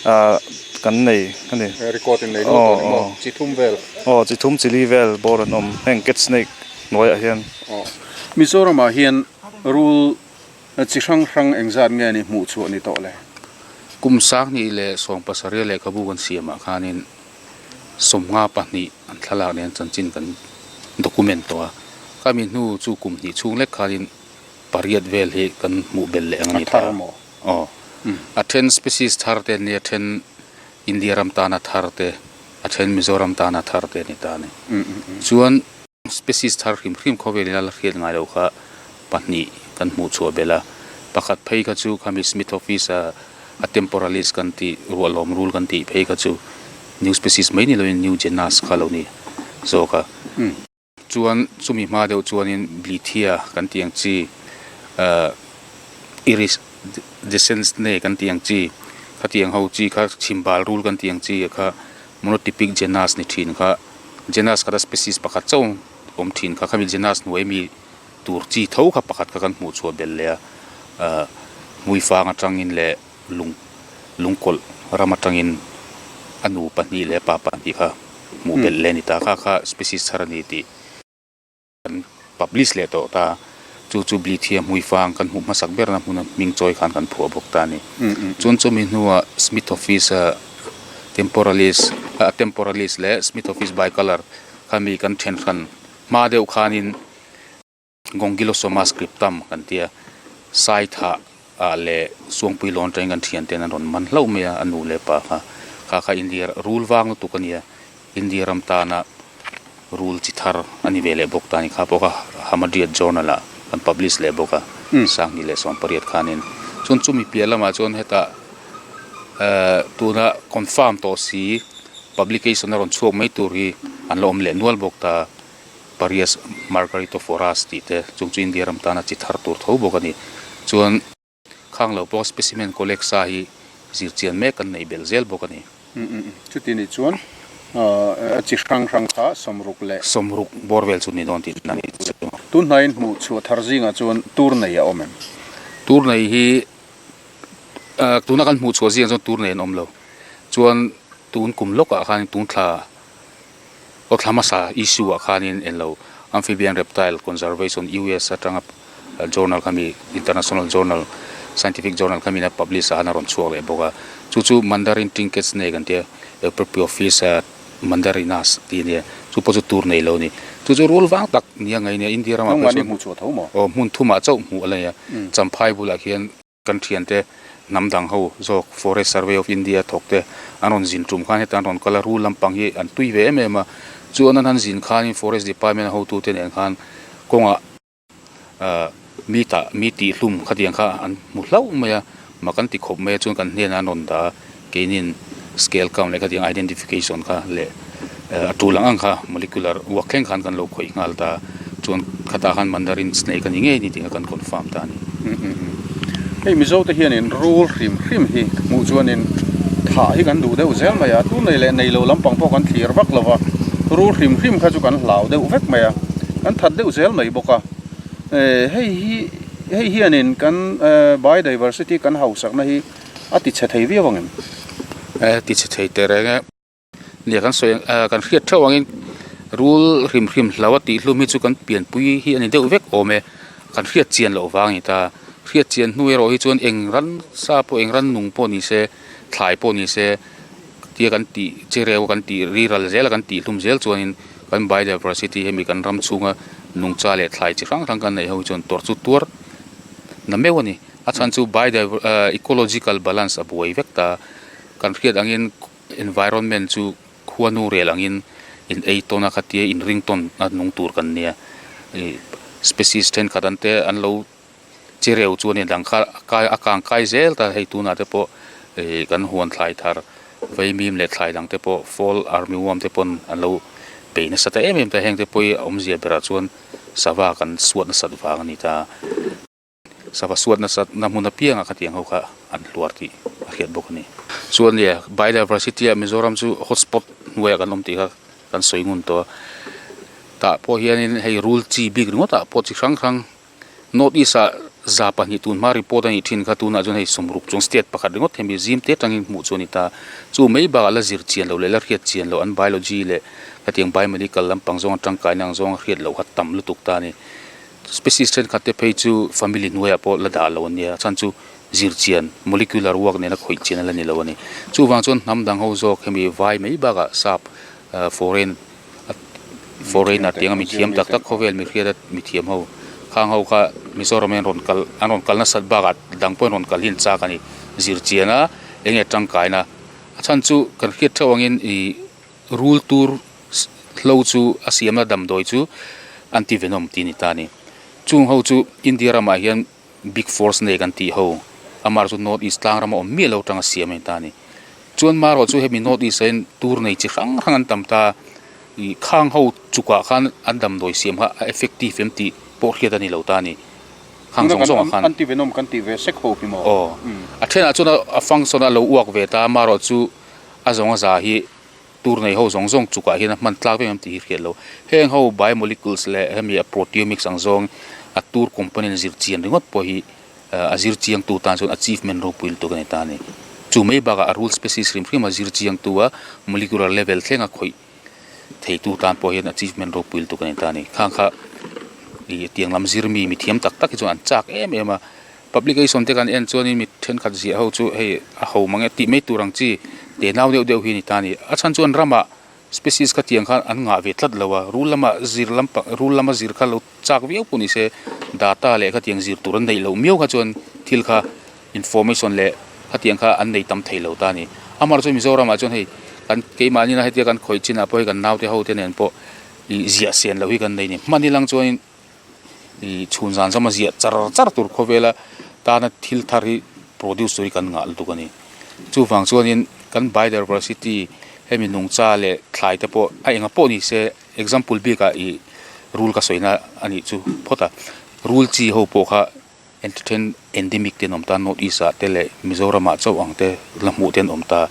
ah kan nei a ni. Record in nei nual tawh a ni maw? Chi thum vel. Aw chi thum chi li vel bawr an awm heng cat snake hnuaiah hian. Aw Mizoram ah hian rul chi hrang hrang engzat nge ni hmuh chhuah ni tawh le? Kum 20 leh 17 lehkhabu kan siamah khanin 52 an thlalak nen chanchin kan document tawh a, khami hnu chu kum hnih chhung lek khanin pariat vel hi kan hmuh belh leh ang a ni ta. Aw, a then species thar te an ni, a then India ram tana thar te, a then Mizoram tana thar te a ni ta a ni. Chuan species thar hrim hrim khawvel ila la hriat ngai loh kha pahnih kan hmuh chhuah belh a, pakhat phei kha chu khami Smithophis a a temporalis kan tih ruahlawm rul kan tih phei kha chu new species mai ni loin new genus kha lo ni zawk a. Chuan chumi hma deuh chuanin Blithia kan tih ang chi ah Iris descens-ne kan tih ang chi khatiang ho chi kha chhimbal rul kan tih ang chi kha monotypic genus ni thin kha genus kha species pakhat chauh awm thin kha khami genus hnuai mi tur chi tho kha pakhat kha kan hmuh chhuah belh leh a ah hmuifang atangin leh lung lungkawlh ram atangin a nu pahnih leh pa pahnih kha hmuh belh leh a ni ta kha kha species thar a ni tih kan publish leh tawh ta chu chu Blithia hmuifang kan hmuh hmasak berna hmuna hming chawi khan kan phuah bawk ta a ni chuan chumi hnuah Smithophis temporalis ah temporalis leh Smithophis bicolor khami kan then hran hma deuh khanin. Gongylosoma scriptum kan tia Saithah ah leh Suangpui lawn atangin kan thian ten an rawn man hlauh mai a, a nu leh pa kha kha kha India rul vang lutuk a nia, India ram tana rul chi thar a ni ve leh bawk ta a ni kha pawh kha Hamadryad Journal ah kan publish leh bawk a, 2018 khanin. Chuan chumi piah lamah chuan hetah ehh tuna confirm tawh si publication a rawn chhuak mai tur hi an la awm leh nual bawk ta. Parias Margaritoforas tih te chung chu India ram tana chi thar tur tho bawk a ni. Chuan Khang lo pawh specimen collect sa hi zir chian mek kan neih belh zel bawk a ni. Chuti nih chuan a chi hrang hrang kha sawmruk leh. Sawmruk bawr vel chu ni dawn tih a nih chu. Tun hnaiin hmuh chhuah thar zingah chuan tur nei a awm em? Tur nei hi tuna kan hmuh chhuah zingah chuan tur nei an awm lo. Chuan tun kum lawkah khan tun thla aw thla hmasa issue ah khanin englo Amphibian Reptile Conservation US atanga journal kha mi international journal scientific journal kha mina publish ah khan a rawn chhuak leh bawk a chu chu Mandarin trinket snake an tia Euprepiophis mandarinus tih a nia chu pawh chu tur nei lo a ni chu chu rul vang tak nia ngaih a nia India ramah phei chuan aw hmun thumah chauh hmuh a la nia Champhai bulah khian. Kan thiante hnam dang ho zawk Forest Survey of India thawk te an rawn zin tum khan heta an rawn kal a, rul lampang hi an tui ve em em a, chuan an han zin khanin Forest Department a hotute nen khan kawngah ahh mi tah mi tihhlum khatiang kha an hmu hlauh mai a, mak an ti khawp mai a chuan kan hnenah an rawn dah a. Keinin scale count leh khatiang identification kha leh a tul ang ang kha molecular work thleng khan kan lo khawih nghal ta chuan khatah khan mandarin snake a ni ngei a ni tih kha kan confirm ta a ni. Hei Mizo te hianin rul hrim hrim hi hmuh chuanin thah hi kan duh deuh zel mai a, tun nei leh nei lo lampang pawh kan thlir vak lo va, rul hrim hrim kha chu kan hlau deuh vek mai a, kan that deuh zel mai bawk a. Hei hi hei hianin kan biodiversity kan hausakna hi A ti chhe thei viau ang em? E, ti chhe thei teh reng e. Nia kan sawi ang, kan hriat theuh angin rul hrim hrim hlo a tih hlum hi chu kan pianpui hi a ni deuh vek awm e. Kan hriat chian loh vang a ni ta. Hriat chian hnu erawh hi chuan eng ransa pawh eng rannung pawh ni se, thlai pawh ni se, tia kan tih che reu kan tih riral zel a kan tih hlum zel chuanin kan biodiversity hemi kan ram chhunga nungcha leh thlai chi hrang hrang kan neih ho hi chuan tawrh chu tuar na meuh a ni. A chhan chu biodiver ah ecological balance a buai vek ta. Kan hriat angin environment chu khuanu rel angin in ei tawn a khatia in ring tawn a nung tur kan nia. Ih species thenkhat an te an lo che reu chu a ni dang kha a kai a kang kai zel ta hei tunah te pawh ih kan huan thlai thar vaimim leh thlai dang te pawh fall army worm te pawn an lo bei nasa ta em em ta heng te pawh hi a awmzia berah chuan sava kan suat nasat vang a ni ta. Sava suat nasat na hmun apiangah khatiang ho kha an hluar tih a hriat bawk a ni. Chuan nia biodiversity ah Mizoram chu hotspot hnuaiah kan awm tih kha kan sawi ngun tawh a. Tah pawh hianin hei rul chi bik ringawt ah pawh chi hrang hrang North East ah za pahnih tun hma report a nih thin kha tunah chuan hei sawmruk chuang state pakhat ringawt hemi zim te atangin hmuh chu a ni ta. Chu mai bakah la zir chian loh leh la hriat chian loh an biology leh khatiang biomedical lampang zawnga tangkaina ang zawnga hriat loh kha tam lutuk ta a ni. Species thenkhat te phei chu family hnuaiah pawh la dah lo a nia, a chhan chu zir chian, molecular work nena khawih chian a la ni lo a ni. Chuvang chuan hnam dang ho zawk hemi vai mai bakah sap foreign foreigner tianga mi thiam tak tak khawvel mi hriat a mi thiam ho khang ho kha Mizoram hian rawn kal an rawn kal nasat bakah dang pawhin rawn kal hi an chak a ni. Zir chian a eng nge tangkaina a chhan chu kan hriat theuh angin ih Rul tur hlo chu a siamna damdawi chu anti-venom tih a ni ta a ni. Chung ho chu India ramah hian big four snake an tih ho, amah chu North East tlang rama awm miah lo atanga siam a ni ta a ni. Chuan marawh chu hemi North East ah hian tur nei chi hrang hrang an tam ta a, ih khang ho chukah khan an damdawi siam kha a effective em tih pawh hriat a ni lo ta a ni. Khang zawng zawngah khan. Anti-venom kan tih ve sek ho hi maw? Aw, a thenah chuan a function a lo uak ve ta a, marawh chu a zawng a za hi tur nei ho zawng zawng chukah hian a hman tlak vek em tih hi hriat lo. Heng ho biomolecules leh hemi a proteomics ang zawng a tur component zir chian ringawt pawh hi a zir chiang tu tan chuan achievement ropui lutuk a ni ta a ni. Chu mai bakah a rul species hrim hrim a zir chiang tu a molecular level thleng a khawih thei tu tan pawh hian achievement ropui lutuk a ni ta a ni. Khang kha ih tiang lam zir mi mi thiam tak tak hi chuan an chak em em a. Publication te kan en chuanin mi thenkhat ziah ho chu hei a ho mang e tih mai tur ang chi te nau deuh deuh hi a ni ta a ni. A chhan chuan ramah species kha tiang khan an ngah ve tlat lo a, rul lama zir lampang rul lama zir kha lo chak viau pawh ni se data leh khatiang zir tur an neih loh miau kha chuan thil kha information leh khatiang kha an nei tam thei lo ta a ni. Amaherawhchu chu Mizoramah chuan hei kan keimahni na hetia kan khawih chinah pawh hei kan naute ho te nen pawh ih ziah sian loh hi kan nei a ni. Hman ilang chuanin. Ih chhun zan zama ziah char char tur khawvela tana thil thar hi produce tur hi kan ngah lutuk a ni. Chuvang chuanin kan biodiversity hemi nungcha leh thlai te pawh a enga pawh ni se example bikah ih rul ka sawina a nih chu phawt a, rul chi ho pawh kha. Then endemic te an awm ta, North East ah te leh Mizoram ah chauh ang te la hmuh te an awm ta,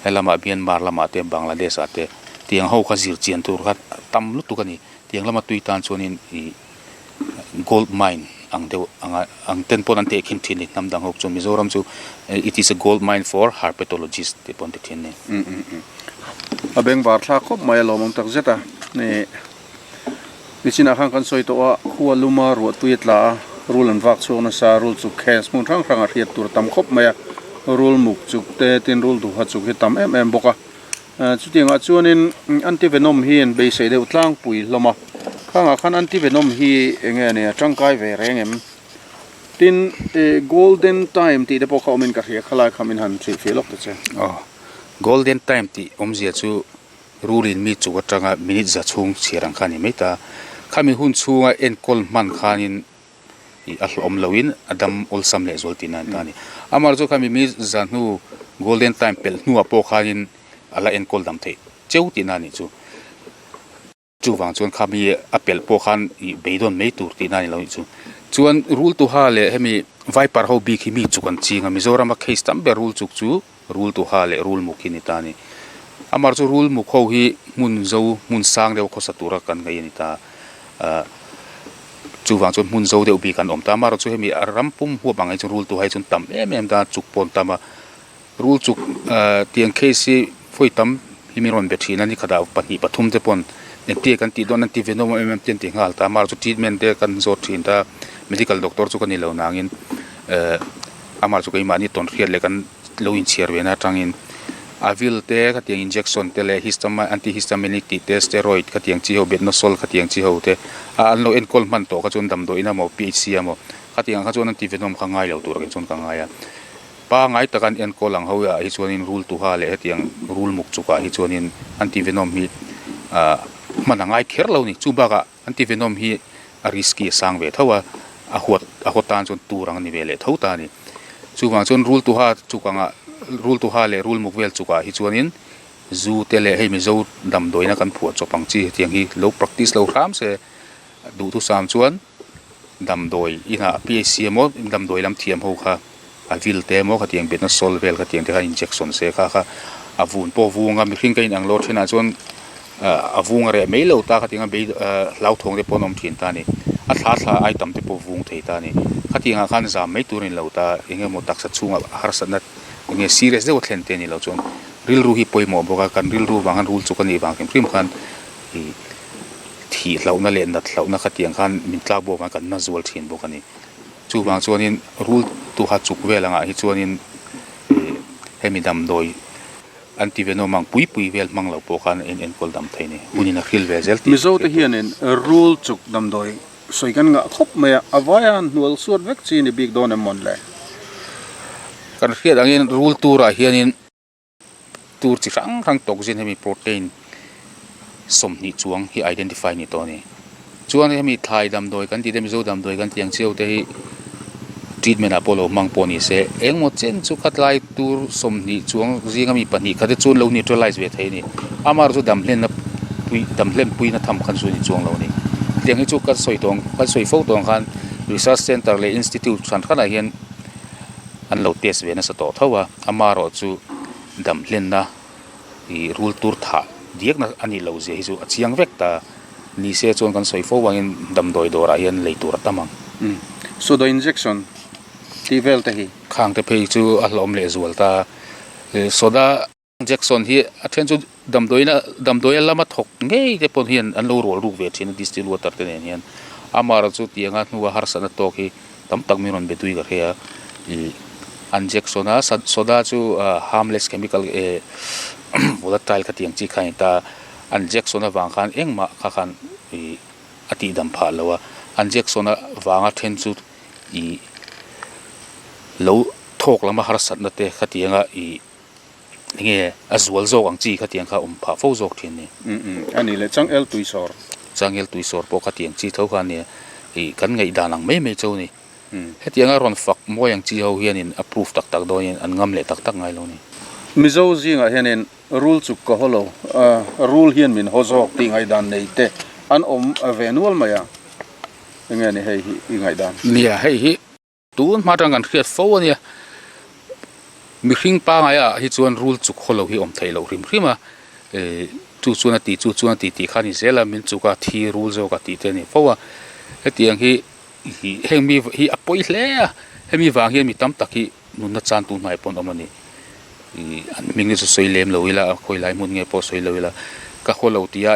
helamah Myanmar lamah te Bangladesh ah te tiang ho kha zir chian tur kha tam lutuk a ni. Tiang lama tui tan chuanin ih gold mine ang deuh anga ang ten pawn an tehkhin thin a ni hnam dang ho chuan Mizoram chu it is a gold mine for herpetologist tih pawh an ti thin a ni. A bengvar thlak khawp mai a lawmawm tak zet a ni. Nichinah khan kan sawi tawh a, khua luma ruah tui a tla a, rul an vak chhuak nasa a, rul chuk khes hmun hrang hrang a hriat tur a tam khawp mai a, rul muk chuk te tin rul duha chuk hi tam em em bawk a, chutiangah chuanin anti venom hi an beisei deuh tlangpui hlawm a, khangah khan anti venom hi eng nge nia tangkai ve reng em? Tin golden time tih te pawh kha awmin ka hria khalai kha min han hrilhfiah lawk ta che. Aw, golden time tih awmzia chu. Rulin mi chuk atanga minute za chhung chhiar ang kha a ni mai ta. Khami hun chhunga enkawl hman khanin ih a hlawhawm loin a dam awlsam leh zual tihna a ni ta a ni. Amaherawhchu chu khami mi za hnu golden time pelh hnuah pawh khanin a la enkawl dam theih cheu tihna a nih chu. Chuvang chuan khami a pelh pawh khan ih beidawn mai tur tihna a ni lo nih chu. Chuan rul tuha leh hemi viper ho bik hi mi chuk an ching a, Mizorama case tam ber rul chuk chu Rul tuha leh rul muk hi ni ta a ni. Amar chu rul muk ho hi hmun zo, hmun sang deuh khawsa tura kan ngaih a ni ta. Ahh chuvang chuan hmun zo deuh bik an awm ta. Amaherawh chu hemi a ram pum huap ang hi chuan rul tuha hi chuan tam em em ta, chuk pawh an tam a. Rul chuk ahh tiang case hi vawi tam hi min rawn be thin a, ni khatah pahnih pathum te paw'n engtia kan tih dawn an ti ve nawm em em te an ti nghal ta. Amaherawh chu treatment te kan zawt thin ta, medical doctor chu ka ni lo nangin ehh amah chu keimahni tawn hriat leh kan lo inchhiar ve na atangin avil te khatiang injection te leh histamine antihistaminic tih te steroid khatiang chi ho betnosol khatiang chi ho te a an lo enkawl hman tawh kha chuan damdawiin emaw P_H_C emaw khatiang kha chuan an ti venom kha ngai lo tur ang chuan ka ngai a pangai taka an enkawl ang ho ah hi chuanin rul tuha leh hetiang rul muk chukah hi chuanin anti venom hi ah hman a ngai kher lo a ni chu bakah. An ti venom hi a risky a sang ve tho a, a huat a haw tan chuan tur ang a ni ve leh tho ta a ni. Chuvang chuan rul tuha chuk anga rul tuha leh rul muk vel chukah hi chuanin zu te leh hei Mizo damdawiina kan phuah chawp ang chi hetiang hi lo practice lo hram se duhthusam chuan damdawi inah PHC emaw damdawi lam thiam ho kha a vil te emaw khatiang betna sawl vel khatiang te kha injection se kha kha a vun pawh vung a mihring ka inang lo thinah chuan ah a vung a reh mai lo ta khatiang a bei ah hlauthawng te pawh an awm thin ta a ni a thla thla item te pawh vung thei ta a ni khatiang ah khan zam mai tur a ni lo ta eng emaw taksa chhungah harsatna eng nge serious deuh a thlen te a ni lo chuan rilru hi pawimawh bawk a kan rilru vang khan rul chuk a nih vang hrim hrim khan ih thih hlauhna leh nat hlauhna khatiang khan min tlak bawk avang kan na zual thin bawk a ni. Chuvang chuanin rul tuha chuk vel angah hi chuanin ih hemi damdawi antivenom ang pui pui vel hmang lo pawh khan en enkawl dam thei a ni. Hunin a hril ve zel tih Mizo te hianin rul chuk damdawi sawi kan ngah khawp mai a, a vaia han hnual suat vek chi ni bik dawn em mawn le? Kan hriat angin rul turah hianin. Tur chi hrang hrang toxin hemi protein 20 chuang hi identify ni tawh a ni. Chuan hemi thlai damdawi kan tih te Mizo damdawi kan tih ang chiau te hi treatment ah pawh lo hmang pawh ni se engmaw chen chu khatlai tur 20 chuang zinga mi pahnih khat te chuan lo neutralize ve thei a ni. Amaherawhchu chu damhlenna pui damhlen puina tham khan chu a ni chuang lo a ni. Tiang hi chu kan sawi tawh ang kan sawi fo tawh ang khan research center leh institute hran hranah hian an lo test ve nasa tawh tho a, amaherawh chu damhlenna ih rul tur thah diakna a nih loh zia hi chu a chiang vek ta ni se chuan kan sawi fo vangin damdawi dawrah hian lei tur a tam ang. Umm soda injection tih vel te hi. Khang te phei chu a hlawm leh zual ta soda. Jackson hi a then chu damdawiina damdawia lama thawk ngei te pawh hian an lo rual ruk ve thin a distilled water te nen hian amaherawh chu tianga hnua harsatna tawk hi tam tak min rawn be tui ka hria ih an Jackson a soda chu harmless chemical eh volatile khatiang chi kha a ni ta an Jackson avang khan engmah kha khan ih a tihdam phah lo a an Jackson avanga then chu ih lo thawk lama harsatna te khatianga ih. Enge a zual zawk ang chi khatiang kha awm phah fo zawk thin ni. Umm a ni le changel tui sawr. Changel tui sawr pawh khatiang chi tho kha a nia ih kan ngaihdan ang mai mai cho ni. Hetianga rawn fak mawi ang chi ho hianin a proof tak tak dawn in an ngam leh tak tak ngai lo ni. Mizo zingah hianin rul chuk ka haw lo, rul hian min haw zawk tih ngaihdan nei te an awm ve nual mai a, enge ni hei hi i ngaihdan? Nia hei hi. tun hma atang kan hriat fo a nia mihring pangai ah hi chuan rul chuk haw lo hi awm theih loh hrim hrim a eh chu chuan a ti chu chuan a ti tih kha a ni zel a min chuk a thi rul zawk a tih te a ni fo a hetiang hi ih heng mi hi a pawi hle a hemi vang hian mi tam tak hi nunna chan tu hnai pawh an awm a ni ih an hming hi chu sawi lem lo ila khawi lai hmun nge pawh sawi lo ila ka haw lo tih a.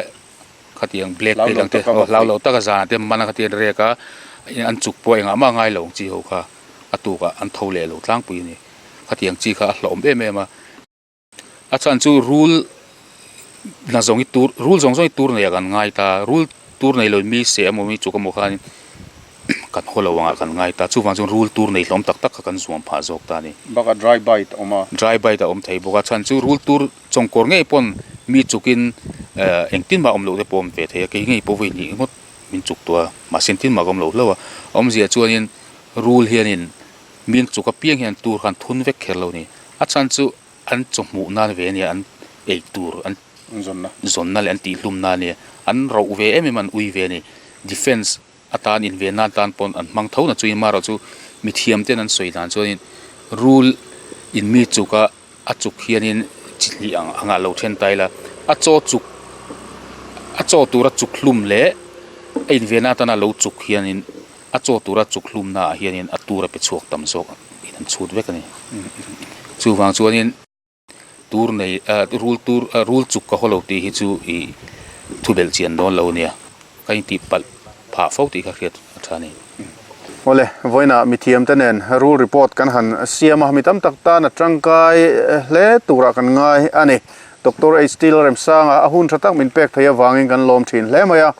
Khatiang black te dang te aw hlau lo taka zan te man a khatiang rek a an chuk pawh engah mah ngai lo ang chi ho kha a tukah an tho leh lo tlangpui a ni. Khatiang chi kha a hlauhawm em em a. A chhan chu rul hna zawng hi tur rul zawng zawng hi tur nei ah kan ngai ta rul tur nei lo mi seh emaw mi chuk emaw khanin kan haw lo angah kan ngai ta chuvang chuan rul tur nei hlawm tak tak kha kan zuam phah zawk ta a ni. Bakah dry bite a awm a. Dry bite a awm thei bawk a chhan chu rul tur. Chawngkawr ngei pawn mi chukin eh engtin mah awm loh te pawh a awm ve thei a, kei ngei pawh vawi hnih ngawt min chuk tawh a, mahse engtin mah ka awm lo hlauh a, a awmzia chuanin rul hianin min chuk apiang hian tur khan thun vek kher lo a ni, a chhan chu an chawhmuh nan ve a nia, an ei tur an zawnna leh an tihhlum na a nia, an roh ve em em a an ui ve a ni, defence. Atan invenna atan pawn an hmang tho na chuin marawh chu mithiam ten an sawi dan chuanin rul in mi chuk a a chuk hianin chi hnih ang angah lo then ta ila a chaw chuk a chaw tura chuk hlum leh a invenna atana lo chuk hianin a chaw tura chuk hlum naah hianin a tur a pe chhuak tam zawk in an chhut vek a ni chuvang chuanin. Tur nei ah rul tur ah rul chuk ka haw lo tih hi chu ih thu belh chian dawn lo a nia ka intih palh phah fo tih kha hriat a tha a ni. Awle, vawiinah mithiamte nen rul report kan han siam a, mi tam tak tan a tangkai hle turah kan ngai a ni. Doctor HT Lalremsanga a hun tha tak min pek theih avangin kan lawm thin hle mai a.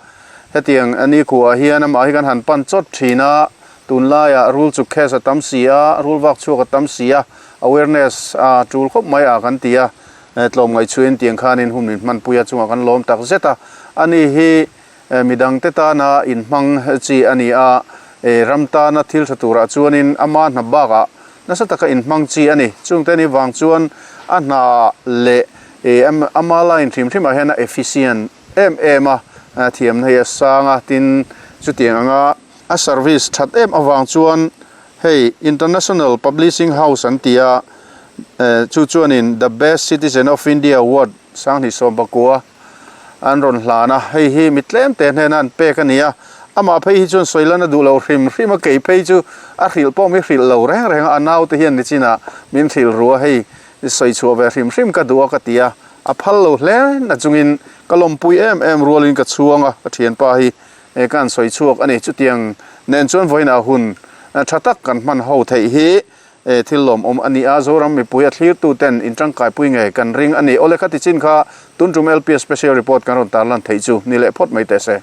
Hetiang nikhuaah hian amah hi kan han pan chawt thin a, Tunlaiah rul chuk case a tam si a, rul vak chhuak a tam si a, awareness a tul khawp mai a kan ti a, tlawmngaih chhuin tiang khanin hun min hmanpui a chungah kan lawm tak zet a, ani hi midangte tana inhmang chi a ni a, ram tana thil tha turah chuanin ama hna bakah nasa taka inhmang chi a ni, chungte ni vang chuan a hna leh ama line hrim hrimah hian a efficient em em a, thiamna hi a sang a, tin chutiang anga. A service that em avang chuan hei International Publishing House an ti a, chu chuanin The Best Citizen of India Award Sanghnih Sawmpakua an rawn hlan a, hei hi mi tlem te hnena an pek a ni a, amah phei hi chuan sawi lan a duh lo hrim hrim a, kei phei chu a hrilh pawh mi hrilh lo reng reng a, a naute hian nichinah min hrilh ru a, hei sawi chhuah ve hrim hrim ka duh a ka ti a, a phal lo hle na chungin ka lawmpui em em rualin ka chhuang a, ka thianpa hi. He kan sawi chhuak a ni. Chutiang nen chuan vawiinah hun tha tak kan hman ho theih hi thil lawmawm a ni a, Zoram mipui a thlirtuten in tangkaipui ngei kan ring a ni. Awle khati chin kha tun tum LPS Special Report kan rawn tarlan theih chu ni leh phawt mai teh se.